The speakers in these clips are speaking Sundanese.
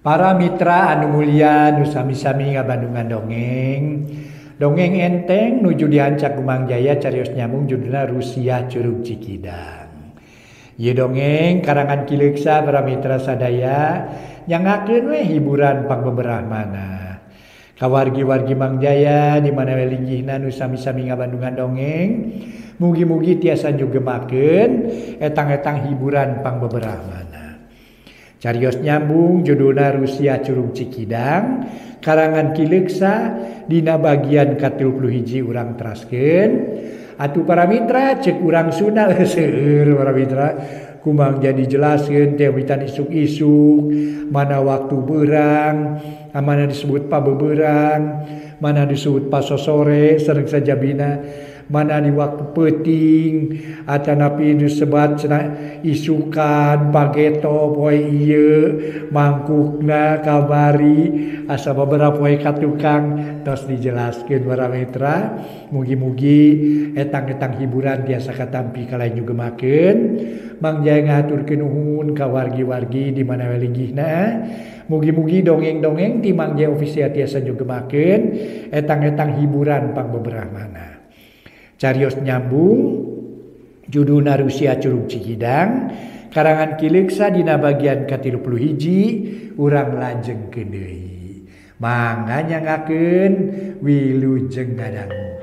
Para mitra anu mulia nu sami-sami ngabandungan dongeng. Dongeng enteng nuju dihancak ku Mang Jaya carios nyambung judulna Rusiah Curug Cikidang. Ieu dongeng karangan Ki Leuksa para mitra sadaya nyangakeun we hiburan pangbeberahmana. Kawargi-wargi Mang Jaya di mana we linggihna nu sami-sami ngabandungan dongeng, mugi-mugi tiasa nyugemakeun etang-etang hiburan pangbeberahmana. Carios nyambung judulna Rusiah Curug Cikidang karangan Ki Leuksa dina bagian ka-31 urang teraskeun. Atuh para mitra cek urang Sunda seueur para mitra kumang jadi jelaskeun teh witan isuk-isuk mana waktu beurang, mana disebut pabeberang, mana disebut pasosore sareng sajabina, mana di waktu peuting atanapi disebat cenah isukan pageto poe ieu mangkukna kabari asa beberapa poe ka tukang tos dijelaskeun para mitra. Mugi-mugi etang-etang hiburan tiasa katampi kalayan nyugemakeun. Mang Jaya ngahaturkeun nuhun ka wargi-wargi di mana we linggihna. Mugi-mugi dongeng-dongeng ti Mang Jaya Official tiasa nyugemakeun etang-etang hiburan pangbeberahmana. Carios nyambung judulna Rusiah Curug Cikidang karangan Ki Leuksa dina bagian ka-31 urang lajengkeun deui. Mangga nyangakeun wilujeng ngadangukeun.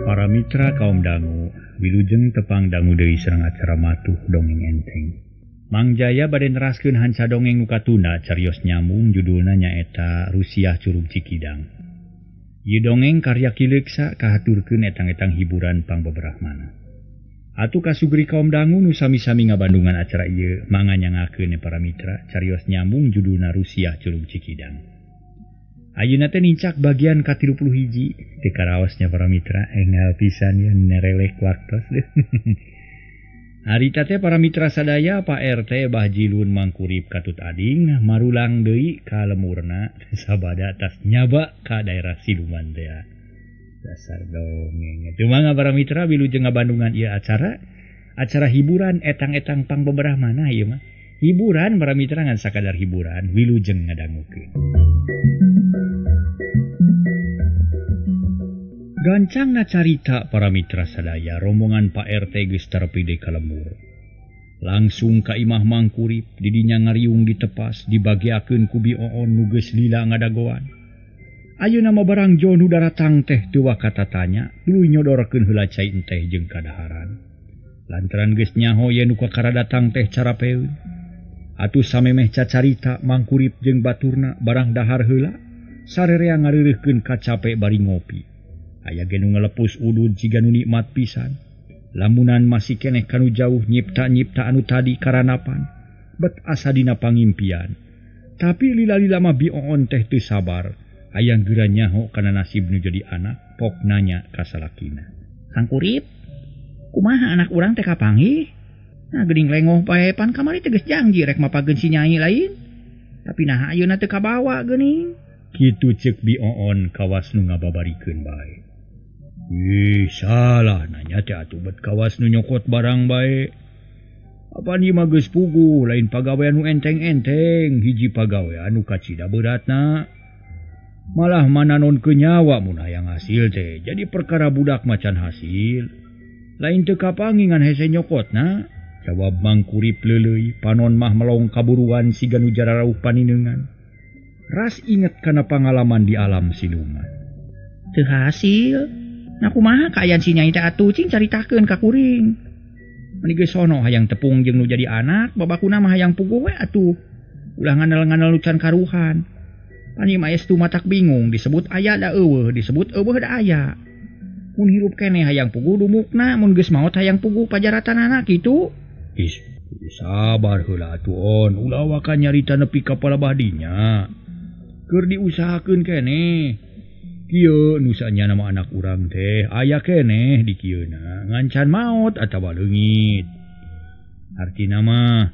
Para mitra kaum dangu, wilujeng tepang dangu deui sareng acara matuh dongeng enteng. Mang Jaya bade neraskeun hanca dongeng nu katunda carios nyambung judulna nyaeta Rusiah Curug Cikidang. Ieu dongeng karya Ki Leuksa kahaturkeun etang-etang hiburan pangbeberahmana. Atuh kasugri kaum dangu nu sami-sami ngabandungan acara ieu mangga nyangakeun para mitra carios nyambung judulna Rusiah Curug Cikidang. Ayeuna teh nincak bagian ka-31 teu karaosnya para mitra enggal pisan ye nereleh waktos. Harita teh para mitra sadaya Pak RT Bah Jilun Mangkurip katut ading marulang deui ka lemurna sabada tas nyaba ka daerah siluman teh. Dasar dongeng. Teu mangga para mitra wilujeng ngabandungan ieu acara, acara hiburan etang-etang pangbeberahmana ieu mah. Hiburan para mitra ngan sakadar hiburan wilujeng ngadangukeun. Gancangna carita para mitra sadaya rombongan Pak RT geus terepi deui ka lembur. Langsung ka imah Mangkurip didinya ngariung ditepas dibagiakeun ku Bi Oon nu geus lila ngadagoan. Ayeuna mah barang jo nu daratang teh teu wakatatanya tuluy nyodorkeun heula cai enteh jeung kadaharan. Lantaran geus nyaho ye nu kakara datang teh carapeun. Atuh samemeh cacarita Mangkurip jeung baturna barang dahar heula sarerea ngareureuhkeun kacape bari ngopi. Aya ge nu ngalepus udud jiga nu nikmat pisan. Lamunan masih keneh kanu jauh nyipta-nyipta anu tadi karanapan. Bet asa dina pangimpian. Tapi lila-lila mah Bi Oon teh teu sabar. Hayang geura nyaho kana nasib nu jadi anak, pok nanya ka salakina. Kang Kurip, kumaha anak urang teh kapanggih? Nah geuning lengoh bae pan kamari teh geus janji rek mapageun si Nyai lain. Tapi naha ayeuna teu kabawa geuning. Kitu ceuk Bi Oon kawas nu ngababarikeun bae. Ih, salah nanya teh atuh bet kawas nu nyokot barang bae. Apan ieu mah geus puguh lain pagawean nu enteng-enteng, hiji pagawean nu kacida beratna. Malah mananon ke nyawa mun hayang hasil teh. Jadi perkara budak macan hasil. Lain teu kapangi ngan hese nyokotna. Jawab Mangkurip leuleuy, panon mah melong kaburuan siga nu jararauh paninengan. Ras inget kana pangalaman di alam siluman. Teu hasil. Nah kumaha kaayaan si Nyai teh atuh cing caritakeun ka kuring. Meni geus sono hayang tepung jeung nu jadi anak, babakuna mah hayang puguh we atuh. Ulah ngandel-ngandel nu can karuhan. Pan ieu mah estu matak bingung disebut aya da eueuh, disebut eueuh da aya. Mun hirup keneh hayang puguh dumukna, mun geus maot hayang puguh pajaratanana kitu. Ih, sabar heula atuh On, ulah waka nyarita nepi ka palabah dinya. Keur diusahakeun keneh. Kieu nusanya nama anak urang teh aya keneh di kieuna ngan can maot atawa leungit. Artina mah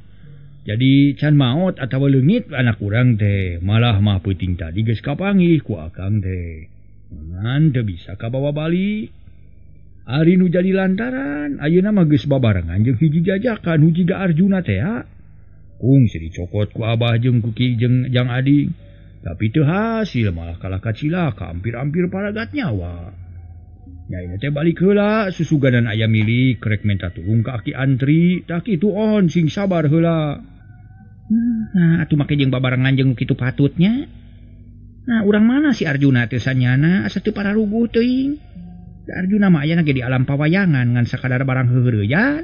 jadi can maot atawa leungit anak urang teh malah mah peuting tadi geus kapanggih ku akang teh. Ngan teu bisa kabawa balik. Ari nu jadi lantaran ayeuna mah geus babarengan jeung hiji jajakan nu jiga Arjuna teh ha. Kungsi dicokot ku abah jeung ku ki jeung jang ading. Tapi teu hasil malah kalah kacilaka hampir-hampir paragat nyawa. Nyaina teh balik heula susuganan aya milik rek menta tulung ka Aki Antri tah kitu on sing sabar heula. Nah atuh make jeung babarengan jeung kitu patutnya. Nah urang mana si Arjuna teh sanyana asa teu pararuguh teuing. Da Arjuna mah ayana ge di alam pawayangan ngan sakadar barang heuheureyan.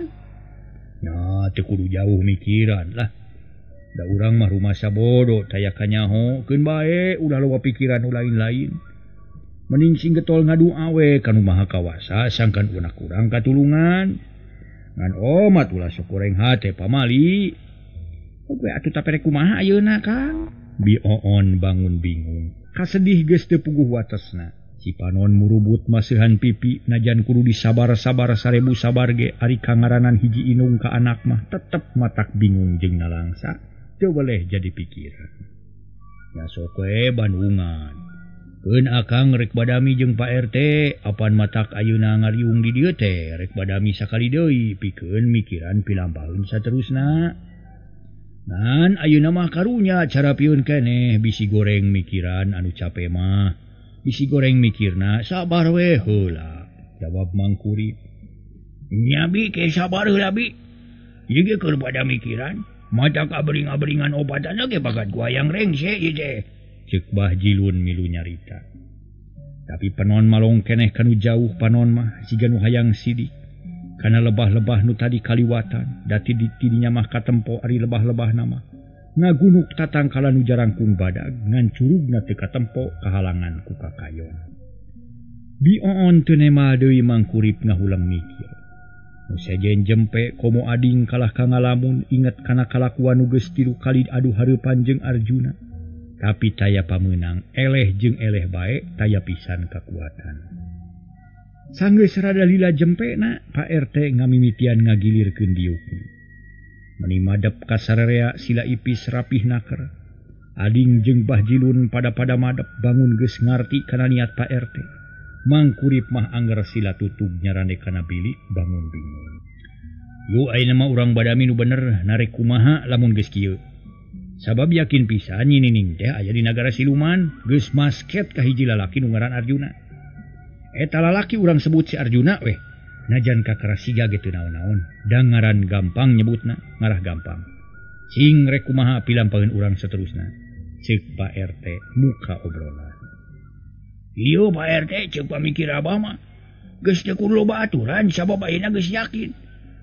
Nya teu kudu jauh mikiran lah. Da urang mah rumasa bodoh taya kanyaho keun bae ulah loba pikiran nu lain-lain. Mending sing getol ngadua we ka nu Maha Kawasa sangkan unak urang katulungan. Ngan omat ulah sok goreng hate pamali. Oke atuh tapere kumaha ayeuna Kang? Bi Oon bangun bingung. Kasedih geus teu puguh watesna. Si panon murubut maseuhan pipi najan kudu disabar-sabar sarebu sabar ge ari kangaranan hiji inung ka anak mah tetep matak bingung jeung nalangsa. Teu boleh jadi pikiran. Ya sok we Bandungan. Keun akang rek badami jeung Pak RT apan matak ayeuna ngariung di dieu teh rek badami sakali deui pikeun mikiran pilampaheun saterusna. Ngan ayeuna mah karunya cara piun keneh bisi goreng mikiran anu cape mah. Bisi goreng mikirna sabar we heula. Jawab Mang Kurip. Nya bi ke sabar heula bi. Ieu ge keur pada mikiran matak abring-abringan obatana ge bagat gua yang rengse ieu teh. Ceuk Bah Jilun milu nyarita. Tapi panon malong keneh kanu jauh panon mah siga nu hayang sidik. Kana lebah-lebah nu tadi kaliwatan dati ditidinya mah katempo ari lebah-lebah nama. Ngagunuk tatangkalan nu jarangkung badag ngan curugna teu katempo kahalangan ku kakayon. Bi Oon teu nema deui Mang Kurip ngahulang mikir. Nu sejen jempe komo ading kalah ka ngalamun inget kana kalakuan nu geus 3 kali adu hareupan jeung Arjuna. Tapi taya pamenang eleh jeung eleh bae taya pisan kakuatan. Sanggeus rada lila jempena Pak RT ngamimitian ngagilirkeun diukna. Meni madep ka sararea sila ipis rapih naker. Ading jeung Bah Jilun pada-pada madep bangun geus ngarti kana niat Pak RT. Mang Kurip mah angger sila tutug nyarande kana bilik bangun bingung. Yu ayeuna mah urang badami nu bener narek kumaha lamun geus kieu. Sabab yakin pisan Nyi Nining teh aya di nagara siluman geus masket ka hiji lalaki nu ngaran Arjuna. Eta lalaki urang sebut si Arjuna weh. Najan kakara siga ge teu naon-naon, da ngaran gampang nyebutna, ngarah gampang. Cing rek kumaha pilampaheun urang saterusna. Ceuk Pak RT muka obrolan. Ieu Pak RT ceuk pamikir abah mah. Geus teu kudu loba aturan sabab ayeuna geus yakin.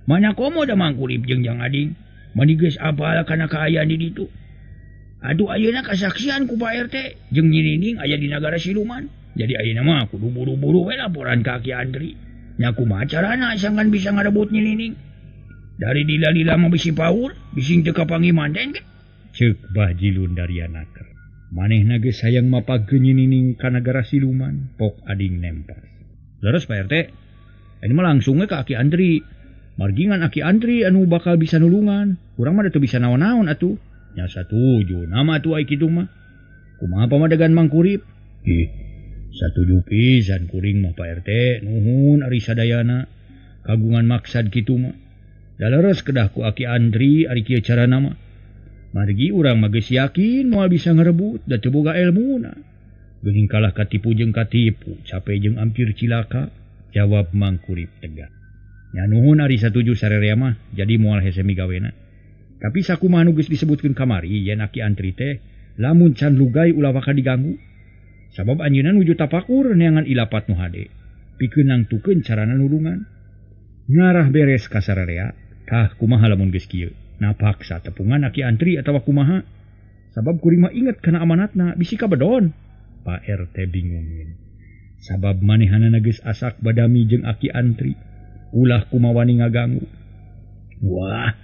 Mana komo da Mang Kurip jeung Jang Ading, mani geus apal kana kaayaan di ditu. Aduh ayeuna kasaksian ku Pak RT jeung Nyi Nining aya di nagara siluman. Jadi ayeuna mah kudu buru-buru we laporan ka Aki Andri. Nya kumaha carana sangkan bisa ngarebut Nyi Nining. Dari lila-lila mah bisi paur, bising teu kapanggih manten ge. Ceuk Bah Jilun dariana keur. Manehna geus hayang mapagkeun Nyi Nining ka nagara siluman, pok ading nempas. Leres Pak RT. Ini mah langsung we ka Aki Andri. Margingan Aki Andri anu bakal bisa nulungan. Urang mah teu bisa naon-naon atuh. Nya satuju nama atuh ai kitu mah. Kumaha pamadegan Mang Kurip? Ih, satuju pisan kuring mah Pak RT, nuhun ari sadayana kagungan maksad kitu mah. Da leres kedah ku Aki Andri ari kieu carana mah. Margi urang mah geus yakin moal bisa ngarebut da teu boga elmuna. Geuning kalah katipu jeung katipu, cape jeung ampir cilaka, jawab Mang Kurip tegas. Nya nuhun ari satuju sarerea mah, jadi moal hese migawena. Tapi sakumaha nu geus disebutkeun kamari yen Aki Andri teh lamun can lugai ulah waka diganggu. Sabab anjeunna nuju tapakur neangan ilapat nu hade. Pikeun nangtukeun carana nulungan. Ngarah beres ka sararea, tah kumaha lamun geus kieu. Napaksa tepungan Aki Andri atawa kumaha? Sabab kuring mah inget kana amanatna, bisi kabedon. Pak RT bingungin. Sabab manehanana geus asak badami jeung Aki Andri. Ulah kumawani ngaganggu. Wah,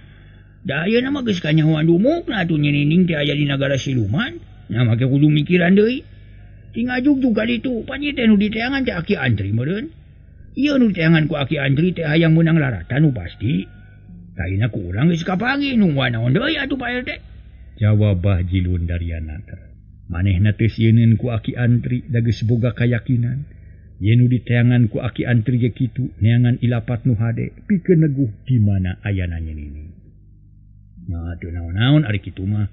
da ayeuna mah geus kanyahoan dumukna atuh Nyi Nining teh aya di nagara siluman. Nya make kudu mikiran deui. Tinggal jugjug ka ditu, pan ieu teh nu diteangan teh Aki Andri meureun. Ieu nu diteangan ku Aki Andri teh hayang meunang laratan nu pasti. Taina ku urang geus kapanggih nungguan naon deui atuh Pak RT. Jawab Bah Jilun dariana. Manehna teu sieuneun ku aki antri da geus boga kayakinan. Yen nu diteangan ku aki antri ge kitu neangan ilapat nu hade pikeun neguh di mana ayana nini. Nah teu naon-naon ari kitu mah.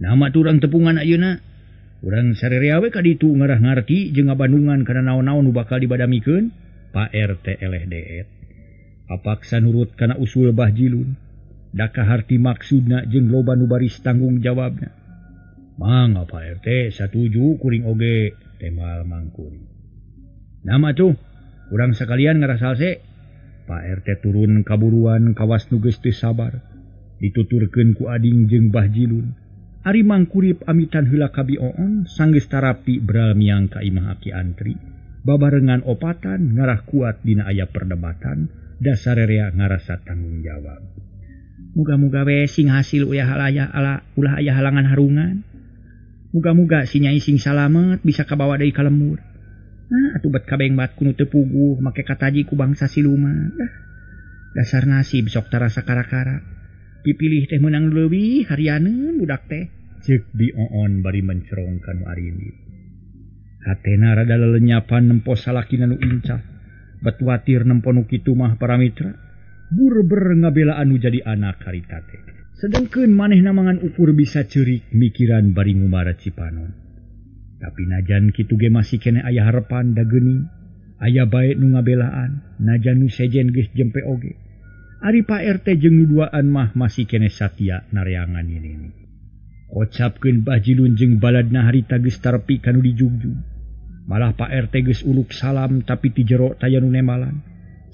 Nama tuh urang tepungan ayeuna. Urang sarerea we ka ditu ngarah ngarti jeung ngabandungan kana naon-naon nu bakal dibadamikeun. Pak RT eleh deet. Apaksa nurut kana usul Bah Jilun. Da kaharti maksudna jeung loba nu baris tanggung jawabna. Mangga Pak RT satuju kuring oge temal mangkuri. Nama tuh urang sakalian ngarasa Pak RT turun kaburuan kawas nu geus teu sabar. Dituturkeun ku ading jeung Bah Jilun. Ari Mangkurip amitan heula ka Bi Oon sanggeus tarapi beral miang ka imah aki antri. Babarengan opatan ngarah kuat dina aya perdebatan dasarerea ngarasa tanggung jawab. Muga-muga we sing hasil ulah aya ulah aya halangan harungan. Muga-muga si nyai sing salamet bisa kabawa deui ka lembur. Nah, atuh bet kabeng bat kuno teu puguh make kataji ku bangsa siluman. Dasar nasib sok tarasa kara-kara. Dipilih teh meunang leuwih harianeun budak teh. Ceuk Bi Oon bari mencerong ka nu arindit. Hatena rada lelenyapan nempo salakina nu incah. Bet watir nempo nu kitu mah para mitra. Burber ngabelaan nu jadi anak harita teh. Sedengkeun manehna mangan ukur bisa ceurik mikiran bari ngumara cipanon. Tapi najan kitu ge masih kene aya harepan da geuning. Aya bae nu ngabelaan, najan nu sejen geus jempe oge. Ari Pak RT jeung nu duaan mah masih kene satia nareangan ini. Kocapkeun Bah Jilun jeung baladna harita geus tarepi ka nu dijugjug. Malah Pak RT geus uluk salam tapi ti jero taya nu nemalan.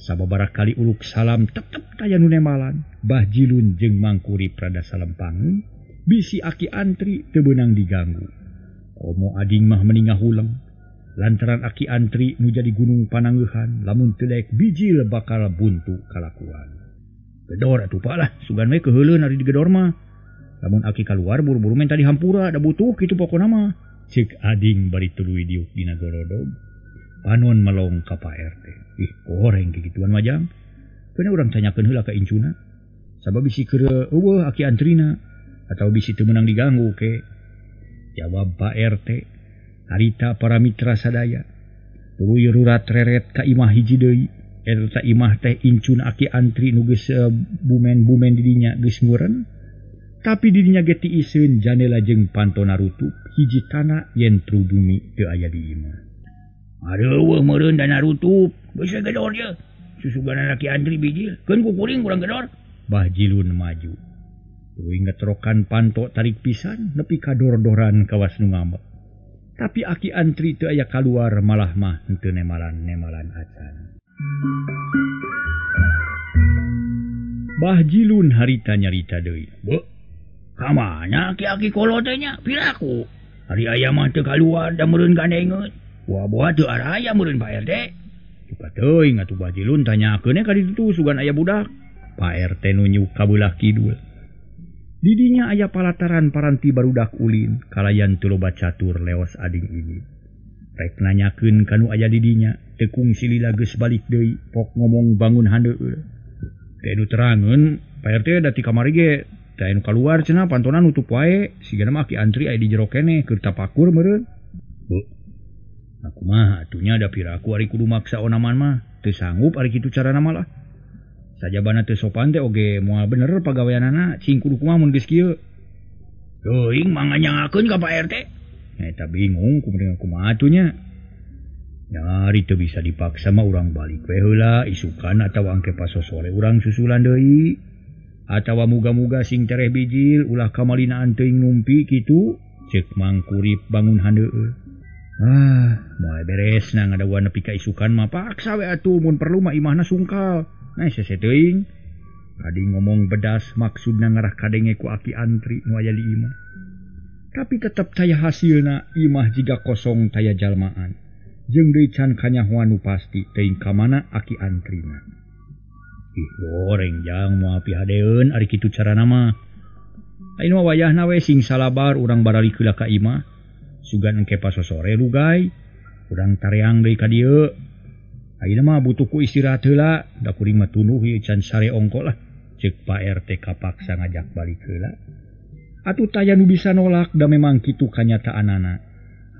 Sababaraha kali uluk salam tetep taya nu nemalan. Bah Jilun jeung Mangkurip rada salempangeun, bisi aki antri teu beunang diganggu. Komo ading mah meningah huleng. Lantaran aki antri nu jadi gunung panangeuhan, lamun teu daek bijil bakal buntu kalakuan. Gedor atuh Pak lah, sugan we keuheuleun ari digedor mah. Lamun aki kaluar buru-buru menta dihampura da butuh kitu pokona mah. Ceuk ading bari tuluy diuk dina gorodog. Panon melong ka Pak RT. Ih, goreng kikituan majang. Keuna urang tanyakeun heula ka incuna. Sabab bisi keur eueuh aki antrina atawa bisi teu meunang diganggu ke. Jawab Pak RT. Harita para mitra sadaya. Tuluy rurat reret ka imah hiji deui. Eta imah teh incun aki antri nu geus bumen-bumen di dinya geus nguren. Tapi di dinya ge tiiseun janela jeung pantona rutup hiji tanah yen trubumi teu aya di imah. Areueuh meureun dana rutup, geus gedor ye. Susuganan aki antri bijil, keun ku kuring urang gedor. Bah Jilun maju. Tuluy ngetrokan panto tarik pisan nepi ka dor-doran kawas nu ngambek. Tapi aki antri teu aya kaluar malah mah henteu nemalan-nemalan acan. Bah Jilun harita nyarita deui. Beuh, ka mana aki-aki kolot teh nya? Piraku. Ari aya mah teu kaluar da meureun gandengeun. Buah-buah teu araya meureun Pak RT. Duka teuing atuh Bah Jilun tanyakeun ka ditu sugan aya budak. Pak RT nunjuk ka beulah kidul. Di dinya aya palataran paranti barudak ulin kalayan teu loba catur leos ading ini. Rek nanyakeun ka nu aya di dinya, teu kungsi lila geus balik deui, pok ngomong bangun handeueul. Teu nu terangeun, Pak RT da ti kamari ge teu anu kaluar cenah pantona nutup wae, sigana mah aki antri aya di jero keneh keur tapakur meureun. Beuh. Aku mah atunya da piraku ari kudu maksa onaman mah, teu sanggup ari kitu carana mah lah. Sajabana teu sopan teh oge moal bener pagaweanana, cing kudu kumaha mun geus kieu. Teuing manganyangakeun ka Pak RT. Eta bingung kumaha kumaha atuh nya. Nyari teu bisa dipaksa mah urang balik we heula isukan atawa angke pasosore urang susulan deui. Atawa muga-muga sing tereh bijil ulah kamalinaan teuing numpi kitu, ceuk Mangkurip bangun handeueul. Ah, moal beres na ngadaguan nepi ka isukan mah paksa we atuh mun perlu mah imahna sungkal. Nah sese teuing. Adi ngomong bedas maksudna ngarah kadenge ku aki antri nu aya di imah. Tapi tetep taya hasilna imah jiga kosong taya jalmaan. Jeung deui can kanyahoan nu pasti teuing ka mana aki antrina. Ih goreng jang moal pihadeun ari kitu carana mah. Ayeuna mah wayahna we sing salabar urang baralik heula ka imah. Sugan engke pasosore rugai, urang tareang deui ka dieu. Ayeuna mah butuh ku istirahat heula, da kuring mah tunduh ieu can sare ongko lah. Ceuk Pak RT kapaksa ngajak balik heula. Atuh taya nu bisa nolak da memang kitu kanyataanana.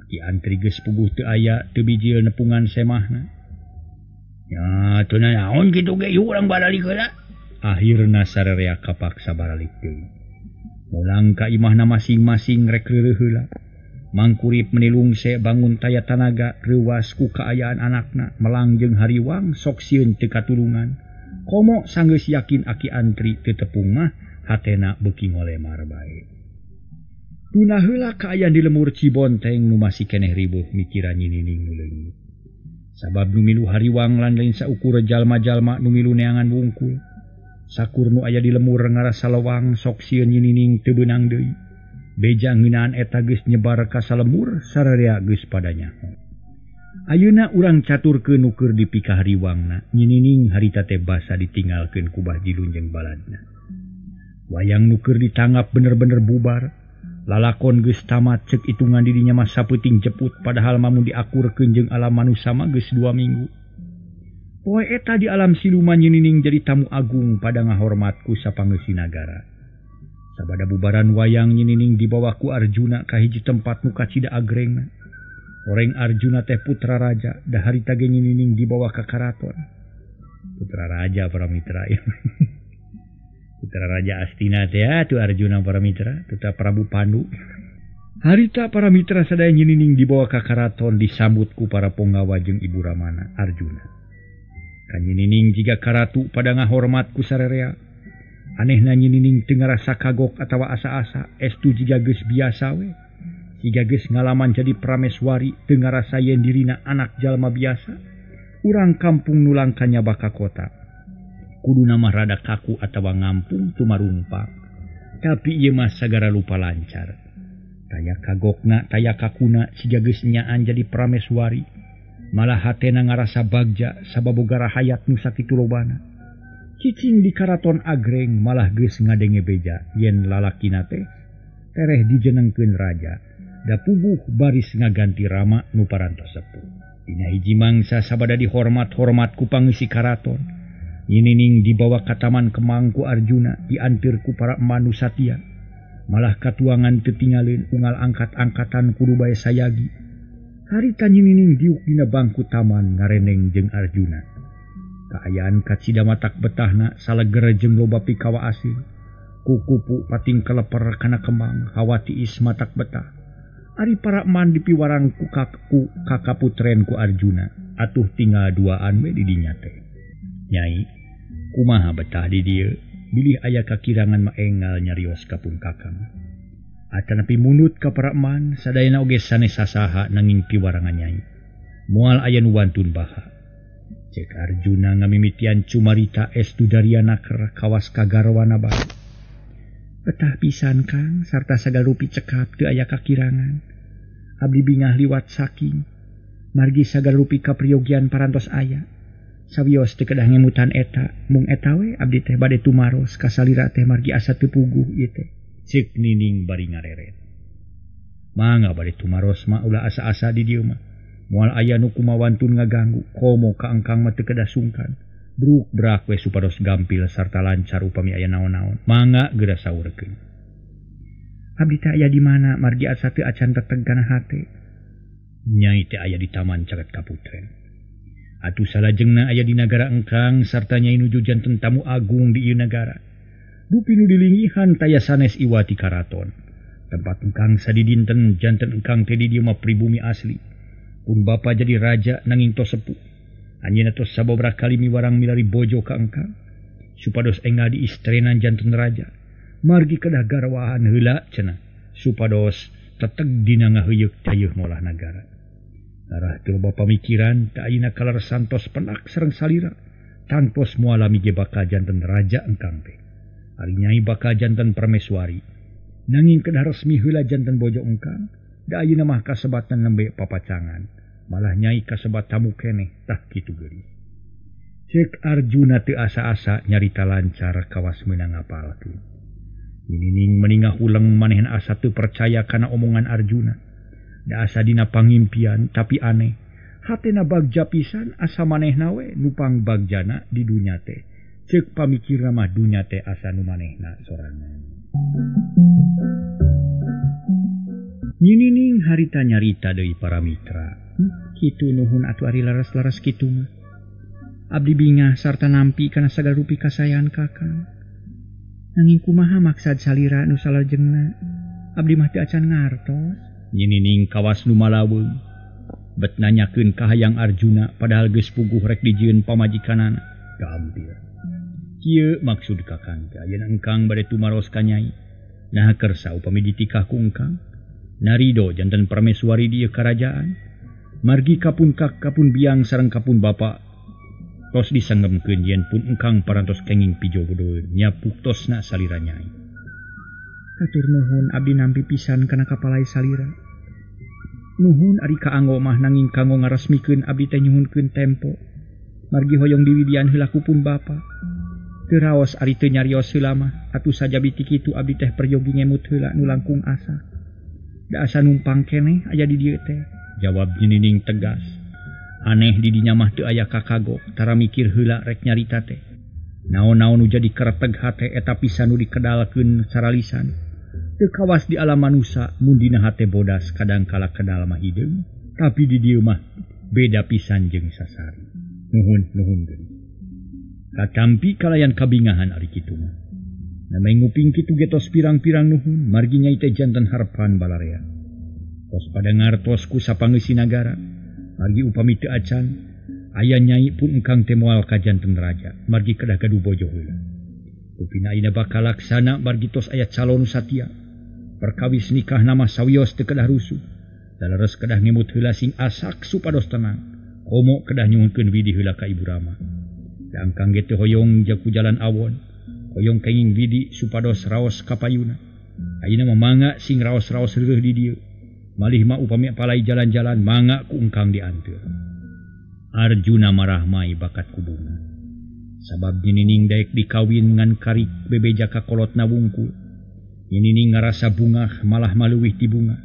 Aki Antri geus puguh teu aya teu bijil nepungan semahna. Ya teu naon kitu ge urang baralik heula. Akhirna sarerea kapaksa baralik deui. Mulang ka imahna masing-masing rek reureuh heula. Mangkurip menilungse bangun taya tanaga reuwas ku kaayaan anakna melang jeung hariwang sok sieun teu katulungan. Komo sanggeus yakin Aki Antri teu tepung mah hatena beuki ngolemar bae. Tuna heula kaayaan di lemur Cibonteng nu masih keneh ribuh mikiran Nyi Nining nu leungit. Sabab nu milu hariwang lan lain saukur jalma-jalma nu milu neangan wungkul. Sakur nu aya di lemur ngarasa lewang sok sieun Nyi Nining teu beunang deui. Beja ngeunaan eta geus nyebar ka salemur sararea geus pada nyaho. Ayeuna urang caturkeun nu keur dipikahariwangna, Nyi Nining harita teh basa ditinggalkeun ku Bah Jilun jeung baladna. Wayang nu keur ditanggap bener-bener bubar. Lalakon geus tamat ceuk itungan di dinya mah sapeuting jeput padahal mamun diakurkeun jeung alam manusa mah geus 2 minggu. Poe eta di alam siluman Nyi Nining jadi tamu agung pada ngahormat ku sapangeusi nagara. Sabada bubaran wayang Nyi Nining dibawa ku Arjuna ka hiji tempat nu kacida agrengna. Oreng Arjuna teh putra raja, da harita ge Nyi Nining dibawa ka karaton. Putra raja para mitra. Putra raja Astina teh atuh Arjuna para mitra, tetap Prabu Pandu. Harita para mitra sadaya Nyi Nining dibawa ka karaton disambut ku para ponggawa jeung Ibu Ramana Arjuna. Ka Nyi Nining jiga karatu pada ngahormat ku sarerea. Anehna Nyi Nining teu ngarasa kagok atawa asa-asa, estu jiga geus biasa we. Jiga geus ngalaman jadi prameswari teu ngarasa yen dirina anak jalma biasa. Urang kampung nu langka nyaba ka kota. Kuduna mah rada kaku atawa ngampung tumarumpak. Tapi ieu mah sagara lupa lancar. Taya kagokna, taya kakuna siga geus nyaan jadi prameswari. Malah hatena ngarasa bagja sababoga rahayat nu sakitu lobana. Cicing di karaton agreng malah geus ngadenge beja yen lalakina teh tereh dijenengkeun raja. Da puguh baris ngaganti Rama nu parantos sepuh. Dina hiji mangsa sabada dihormat-hormat ku pangeusi karaton. Nyi Nining dibawa ka taman kemang ku Arjuna diantir ku para manu satia. Malah katuangan teu tinggalin unggal angkat-angkatan kudu bae sayagi. Harita Nyi Nining diuk dina bangku taman ngareneng jeung Arjuna. Kaayaan kacida matak betahna saleger jeung loba pikawa asing. Kukupu pating keleper kana kembang hawa tiis matak betah. Ari para eman dipiwarang ku kakaputren ku Arjuna. Atuh tinggal duaan we di dinya teh. Nyai, kumaha betah di dieu? Bilih aya kakirangan mah enggal nyarios ka pun kakang. Atanapi munut ka para eman sadayana oge sanes sasaha nanging piwarangan nyai. Moal aya nu wantun baha. Cek Arjuna ngamimitian cumarita estu daria naker kawas kagarwana bae. Betah pisan Kang sarta sagarupi cekap teu aya kakirangan. Abdi bingah liwat saking margi sagarupi kapriyogian parantos aya. Sawios teu kedah ngemutan eta, mung eta we abdi teh bade tumaros kasalira teh margi asa teu puguh ieu teh. Ceuk Nining bari ngareret. Mangga bade tumaros mah ulah asa-asa di dieu mah. Moal aya nu kumawantun ngaganggu, komo ka engkang mah teu kedah sungkan. Bruk brak we supados gampil sarta lancar upami aya naon-naon. Mangga geura saurkeun. Abdi teh aya di mana margi asa teu acan teteg kana hate. Nyai teh aya di taman caket kaputren. Atuh salajengna aya di nagara engkang sarta nyai nuju janten tamu agung di ieu nagara. Dupi nu dilinggihan taya sanes iwati karaton. Tempat engkang sadidinten janten engkang teh di dieu mah pribumi asli. Pun bapa jadi raja nanging tos sepuh. Anjeunna tos sababaraha kali miwarang milari bojo ka engkang supados enggal diistrenan janten raja. Margi kedah garwahan heula cenah supados teteg dina ngaheuyeuk tayeuh molah nagara. Arah teu loba pamikiran teh ayeuna kalersan tos penak sareng salira. Tangtos moal lami ge bakal janten raja engkang teh. Ari nyai bakal janten permeswari. Nanging kedah resmi heula janten bojo engkang. Da ayeuna mah kasebatan nembe papacangan. Malah nyai kasebat tamu keneh tah kitu geulis. Cek Arjuna teu asa-asa nyarita lancar kawas meunang ngapalkeun. Nyi Nining meningah huleng manehna asa teu percaya kana omongan Arjuna. Da asa dina pangimpian tapi aneh. Hatena bagja pisan asa manehna we nu pangbagjana di dunya teh. Ceuk pamikirna mah dunya teh asa nu manehna sorangan. Nyinining harita nyarita deui para mitra. Kitu nuhun atuh ari leres-leres kitu mah. Abdi bingah sarta nampi kana sagala rupi kasayan kakang. Nanging kumaha maksad salira nu salajengna? Abdi mah teu acan ngartos. Nyinining kawas nu malaweung. Bet nanyakeun ka hayang Arjuna padahal geus puguh rek dijieun pamajikanana. Gampil. Kieu maksud kakang teh ayeuna engkang bade tumaros ka nyai. Naha kersa upami ditikah ku engkang? Narido janten prameswari di karajaan. Margi kapun kak kapun biang sareng kapun bapa tos disanggemkeun yen pun engkang parantos kenging pijodoheun nya puktosna salira nyai. Hatur nuhun abdi nampi pisan kana kapalai salira. Nuhun ari kaanggo mah nanging kanggo ngaresmikeun abdi teh nyuhunkeun tempo. Margi hoyong diwidian heula ku pun bapa. Teu raos ari teu nyarios heula mah atuh sajabi ti kitu abdi teh peryogi ngemut heula nu langkung asa. Da asa numpang keneh aya di dieu teh. Jawab Nyinining tegas. Aneh di dinya mah teu aya kakagok, tara mikir heula rek nyarita teh. Naon-naon nu jadi kereteg hate eta pisan nu dikedalkeun saralisan. Teu kawas di alam manusa mun dina hate bodas kadangkala kedal mah hideung, tapi di dieu mah beda pisan jeung sasari. Nuhun nuhun deui. Katampi kalayan kabingahan ari kitu mah. Namai nguping kitu getos pirang-pirang nuhun, margi nyai teh janten harepan balarea. Tos pada ngartos ku sapangeusi nagara, margi upami teu acan, aya nyai pun engkang teh moal ka janten raja, margi kedah gaduh bojo heula. Upina ayeuna bakal laksana margi tos aya calon satia. Perkawis nikah nama sawios teu kedah rusuh. Daleres kedah ngemut heula sing asak supados tenang. Komo kedah nyuhunkeun widi heula ka Ibu Rama. Da engkang ge teu hoyong jaku jalan awon. Hoyong kenging widi supados raos kapayuna. Ayeuna mah mangga sing raos-raos reureun di dieu. Malih mah upami palai jalan-jalan mangga ku engkang dianteur. Arjuna marah mai bakat ku bunga. Sabab Nyinining daek dikawin ngan karik bebeja ka kolotna wungkul. Nyinining ngarasa bungah malah maluwih ti bunga.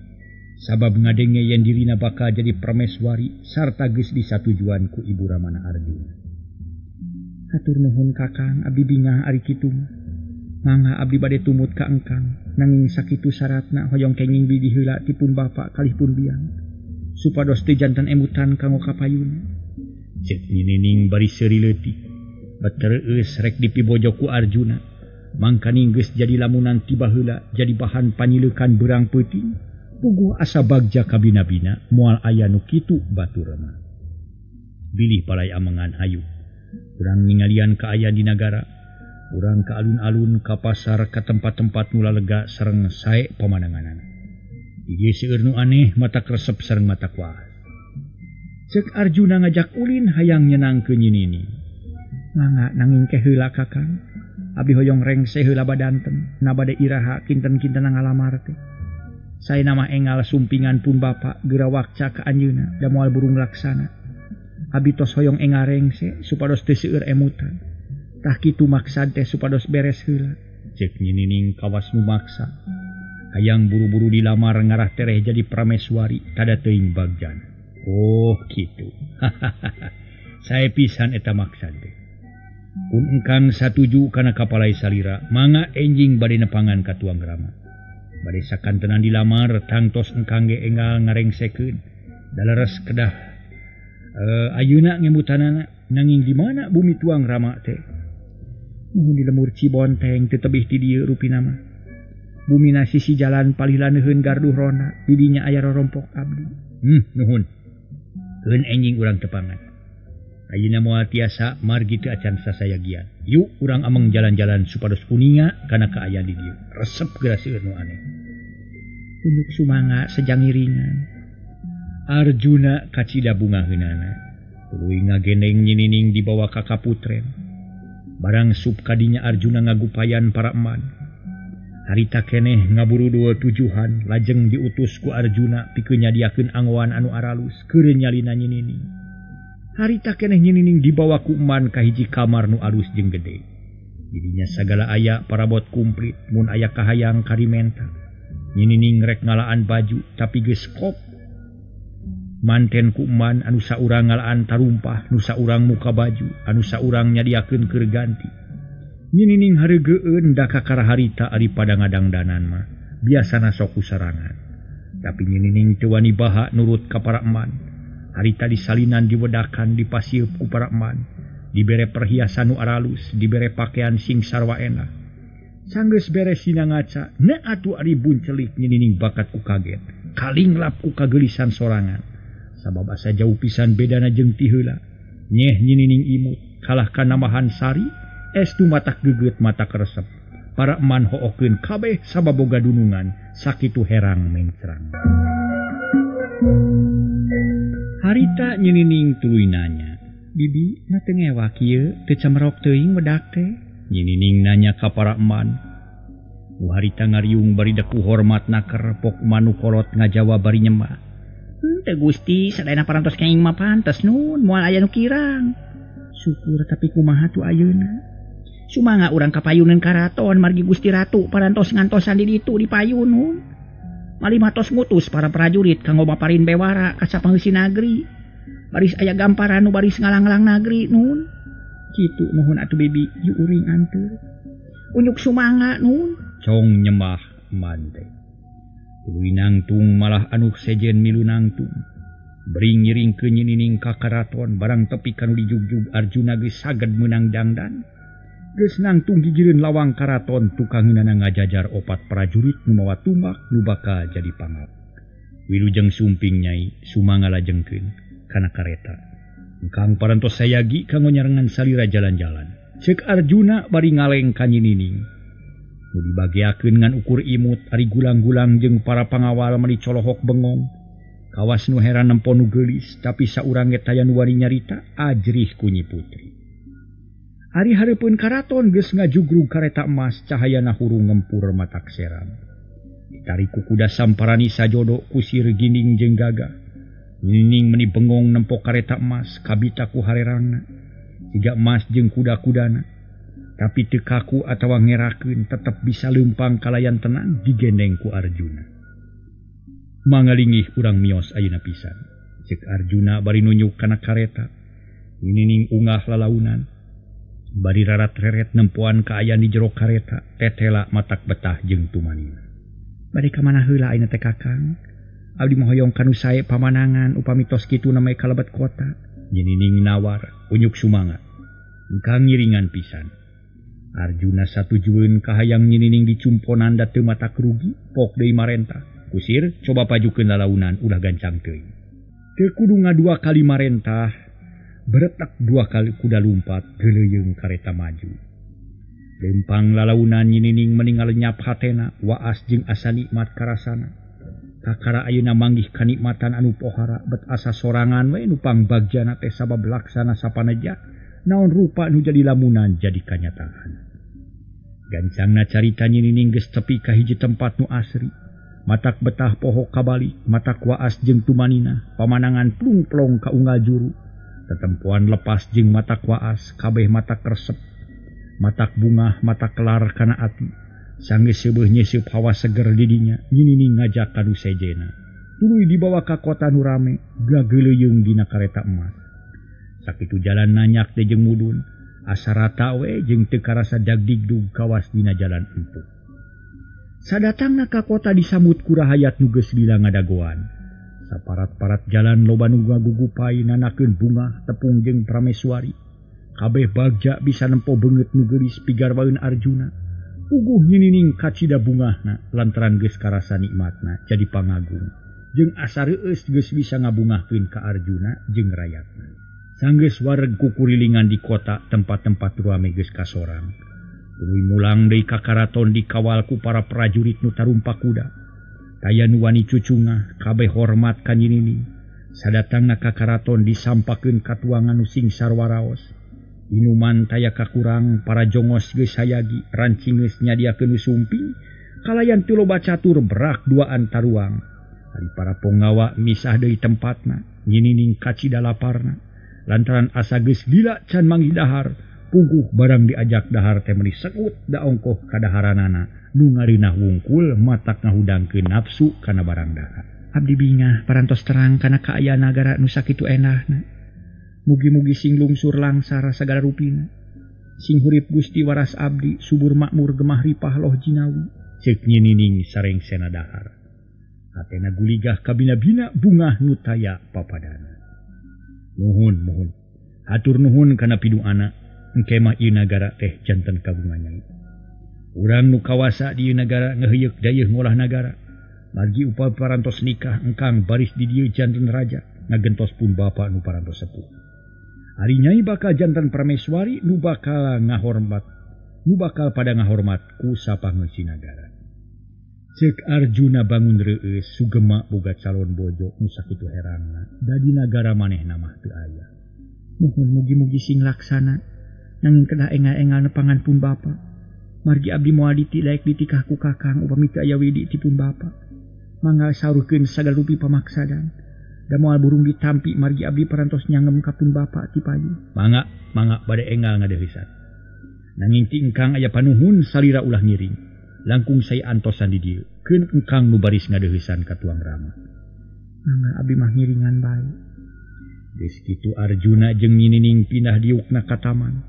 Sabab ngadenge yen dirina bakal jadi prameswari sarta geus disatujuan ku Ibu Ramana Arjuna. Hatur nuhun kakang, abdi bingah ari kitu mah. Mangga abdi bade tumut ka engkang, nanging sakitu syaratna hoyong kenging widi heula ti pun bapa kalih pun biang. Supados teu janten emutan kanggo kapayuna. Ceuk Nyinining bari seuri leutik. Betereueus rek dipibojo ku Arjuna. Mangkaning geus jadi lamunan ti baheula jadi bahan panyileukan beurang peuting. Puguh asa bagja kabina-bina moal aya nu kitu batur mah. Bilih palai amengan hayu. Urang ningalian kaayaan di nagara, urang ka alun-alun, ka pasar, ka tempat-tempat nu lalega sareng sae pamandanganana. Ieu seueur nu aneh mata kresep sareng mata kuas. Ceuk Arjuna ngajak ulin hayang nyenangkeun Nyinining. Mangga nanging ke heula kakang. Abdi hoyong rengse heula badanten, na bade iraha kinten-kinten ngalamar teh. Saena mah engal sumpingan pun bapa geura wakca ka anjeunna da moal burung laksana. Abi tos hoyong engal rengse supados teu seueur emutan. Tah kitu maksad teh supados beres heula. Ceuk Nyinining kawas nu maksa. Hayang buru-buru dilamar ngarah tereh jadi prameswari tada teuing bagjana. Oh kitu. Sae pisan eta maksad teh. Pun engkang satuju kana kapalai salira, mangga enjing bade nepangan ka tuang rama. Bade sakantenan dilamar tangtos engkang ge engal ngarengsekeun. Daleres kedah ayeuna ngemutanana nanging di mana bumi tuang rama teh? Muhun di lemur Cibonteng teu tebih ti dieu rupina mah. Bumina sisi jalan palih laneuheun garduh rona, di dinya aya rorompok abdi. Nuhun. Keun enjing urang tepangan. Ayeuna moal tiasa margi teu acan sasayagian. Yuk urang ameng jalan-jalan supados uninga kana kaayaan di dieu. Resep geura seueur nu aneh. Kunyuk sumangga sejangiringan. Arjuna kacida bungaheunana. Tuluy ngagendeng Nyinining dibawa ka kaputren. Barang sup kadinya Arjuna ngagupayan para eman. Harita keneh ngaburu dua tujuhan lajeng diutus ku Arjuna pikeun nyadiakeun anggoan anu aralus keur nyalina Nyinining. Harita keneh Nyinining dibawa ku eman ka hiji kamar nu alus jeung gede. Didinya sagala aya parabot kumplit mun aya kahayang karimenta. Nyinining rek ngalaan baju tapi geus kop. Manten ku eman anu saurang ngalaan tarumpah, nu saurang muka baju, anu saurang nyadiakeun keur ganti. Nyinining hareugeun da kakara harita ari pada ngadangdanan mah biasana sok kusarangan. Tapi nyinining teu wani baha nurut ka para eman. Harita disalinan diwedakan dipasieup ku para eman. Dibere perhiasan nu aralus, dibere pakaian sing sarwa enak. Sanggeus beres dina ngaca, na atuh ari buncelik nyinining bakat ku kaget. Kalinglap ku kageulisan sorangan. Sabab asa jauh pisan bedana jeung ti heula. Nyeh nyinining imut, kalah ka nambahan sari, estu matak geget matak resep. Para eman hookeun kabeh sabab boga dunungan, sakitu herang mencrang. Harita nyinining tuluy nanya, "Bibi, na teu ngewa kieu, teu camerok teuing wedak teh?" Nyinining nanya ka para eman. Nu harita ngariung bari deku hormat naker pok manu kolot ngajawab bari nyembah. Henteu Gusti, sadayana parantos kenging mah pantes nun, moal aya nu kirang. Syukur tapi kumaha tuh ayeuna? Sumangga urang kapayuneun karaton margi Gusti Ratu parantos ngantosan di ditu di payun nun. Malih matos ngutus para prajurit kanggo maparin bewara ka sapangeusi nagri. Baris aya gamparan nu baris ngalanglang nagri nun. Kitu nuhun atuh bibi, yu uring anteur. Unjuk sumangga nun. Cong nyembah eman teh. Tuluy nangtung malah anu sejen milu nangtung. Bering ngiringkeun nyinining ka karaton barang tepi kanu dijugjug Arjuna geus saged meunang dangdan. Geus nangtung gigireun lawang karaton tukangeunana ngajajar opat prajurit nu mawa tumbak nu bakal jadi pangap. Wilujeng sumping nyai sumangga lajengkeun kana kareta. Engkang parantos sayagi kanggo nyarengan salira jalan-jalan. Ceuk Arjuna bari ngaleng ka nyinining. Nu dibageakeun ngan ukur imut ari gulang-gulang jeung para pangawal meuni colohok bengong. Kawas nu heran nempo nu geulis tapi saurang ge taya nu wani nyarita ajrih ku Nyi Putri. Ari hareupeun karaton geus ngajugrug kareta emas cahayana hurung ngempur matak seram. Ditarik ku kuda samparani sajodo kusir ginding jeung gagah. Nining meni bengong nempo kareta emas kabita ku harerangna. Siga emas jeung kuda-kudana. Tapi teu kaku atawa ngerakeun tetep bisa leumpang kalayan tenang digendeng ku Arjuna. Mangalingih urang mios ayeuna pisan. Ceuk Arjuna bari nunjuk kana kareta. Nining ungah lalaunan. Bari rarat-reret nempoan kaayaan di jero kareta, tetela matak betah jeung tumanina. Bari ka mana heula ayeuna teh Kakang? Abdi mah hoyong kanu sae pamanangan upami tos kitu namai kalebet kota. Nyinining nawar, unyuk sumangat. Engkang ngiringan pisan. Arjuna satujueun kahayang nyinining dicumponan da teu matak rugi, pok deui marentah. Kusir, coba pajukeun lalaunan ulah gancang teuing. Teu kudu ngadua kali marentah. Beretak dua kali kuda lumpat geleyeung kareta maju. Lempang lalaunan nyinining meninggal lenyap hatena, waas jeung asa nikmat karasana. Kakara ayeuna manggih kanikmatan anu pohara bet asa sorangan we nu pangbagjana teh sabab laksana sapaneja, naon rupa nu jadi lamunan jadi kanyataan. Gancangna carita nyinining geus tepi ka hiji tempat nu asri. Matak betah poho kabalik, matak waas jeung tumanina, pamanangan plung-plong ka unggal juru. Tetempuan lepas jeung matak waas, kabeh matak resep, matak bungah, matak kelar kana ati. Sanggeus seubeuh nyeseup hawa seger di dinya, nyinining ngajak ka nu sejena. Tuluy dibawa ka kota nu rame, gageuleuyeung dina kareta emas. Sakitu jalan nanyak teh jeung mudun, asa rata we jeung teu karasa dagdigdug kawas dina jalan empuk. Sadatangna ka kota disambut ku rahayat nu geus lila ngadagoan. Saparat-parat jalan loba nu ngagugupai nanakeun bunga tepung jeung prameswari. Kabeh bagja bisa nempo beungeut nu geulis pigarwaeun Arjuna. Puguh nyinining kacida bungahna lantaran geus karasa nikmatna jadi pangagung. Jeung asa reueus geus bisa ngabungahkeun ka Arjuna jeung rayatna. Sanggeus wareg kukurilingan di kota tempat-tempat rame geus kasorang. Tuluy mulang deui ka karaton dikawal ku para prajurit nu tarumpak kuda. Taya nu wani cucungah kabeh hormat ka nyinining. Sadatangna ka karaton disampakeun ka tuangan nu sing sarwa raos. Inuman taya kakurang, para jongos geus hayagi, rancing geus nyadiakeun nu sumping, kalayan teu loba catur berak duaan taruang. Ari para ponggawa misah deui tempatna, nyinining kacida laparna. Lantaran asa geus lila can manggih dahar, puguh barang diajak dahar teh meuni segut da ongkoh kadaharanana. Nu ngareunah wungkul matak ngahudangkeun nafsu kana barang dahar. Abdi bingah parantos terang kana kaayaan nagara nu sakitu enahna. Mugi-mugi sing lungsur langsara sagala rupina. Sing hurip Gusti waras abdi subur makmur gemah ripah loh jinawi. Ceuk Nyi Nining sareng sena dahar. Hatena guligah kabina-bina bungah nu taya papadana. Nuhun muhun. Hatur nuhun kana piduana. Engke mah ieu nagara teh janten kagungan Nyai. Urang nu kawasa di ieu nagara ngaheuyeuk dayeuh ngolah nagara. Margi upami parantos nikah engkang baris di dieu janten raja, ngagentos pun bapa nu parantos sepuh. Ari Nyai bakal janten prameswari nu bakal ngahormat, nu bakal pada ngahormat ku sapangeusi nagara. Ceuk Arjuna bangun reueus sugema boga calon bojo nu sakitu herangna, da di nagara manehna mah teu aya. Muhun mugi-mugi sing laksana, nanging kedah engal-engal nepangan pun bapa. Margi abdi moal daek ditikah ku kakang upami teu aya widi ti pun bapa. Mangga saurkeun sagala rupi pamaksadan. Da moal burung ditampi margi abdi parantos nyangem ka pun bapa ti payu. Mangga, mangga bade engal ngadeuheusan. Nanging ti engkang aya panuhun salira ulah ngiring. Langkung saya antosan di dieu. Keun engkang nu baris ngadeuheusan ka tuang rama. Mangga abdi mah ngiringan bae. Geus kitu Arjuna jeung Nyi Nining pindah diukna ka taman.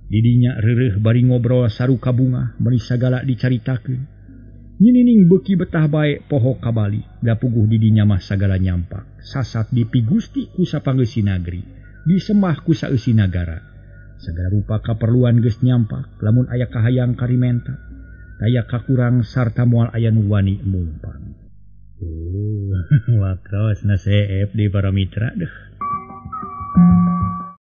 Didinya reureuh bari ngobrol saruka bungah meuni sagala dicaritakeun. Nyi Nining beuki betah bae poho kabali, da puguh didinya mah sagala nyampak. Sasat dipigusti ku sapangeusi nagri, disembah ku saeusi nagara. Sagala rupa kaperluan geus nyampak, lamun aya kahayang karimenta, daya kakurang sarta moal aya nu wani mumpang. Waktos na seep di para mitra deuh.